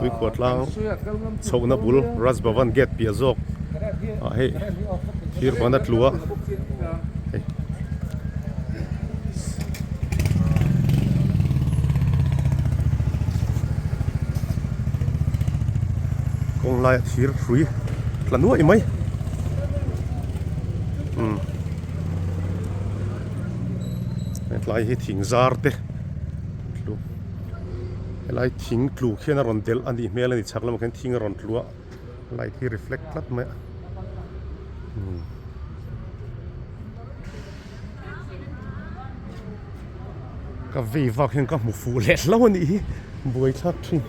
Tuikhuah tlang chhohna bul Raj Bhavan gate piah zawk ah hei thir ban a tlu a hei. Kawng laia thir hrui tla nuaih mai umm hetlai hi thing zar te tlu helai thing tlu khian a rawn delh a nih hmel a ni chhak lamah khian thing a rawn tlu a light hi reflect tlat mai a umm. Ka vei vak hian ka hmu fuh leh hlo a nih hi buai thlak thin.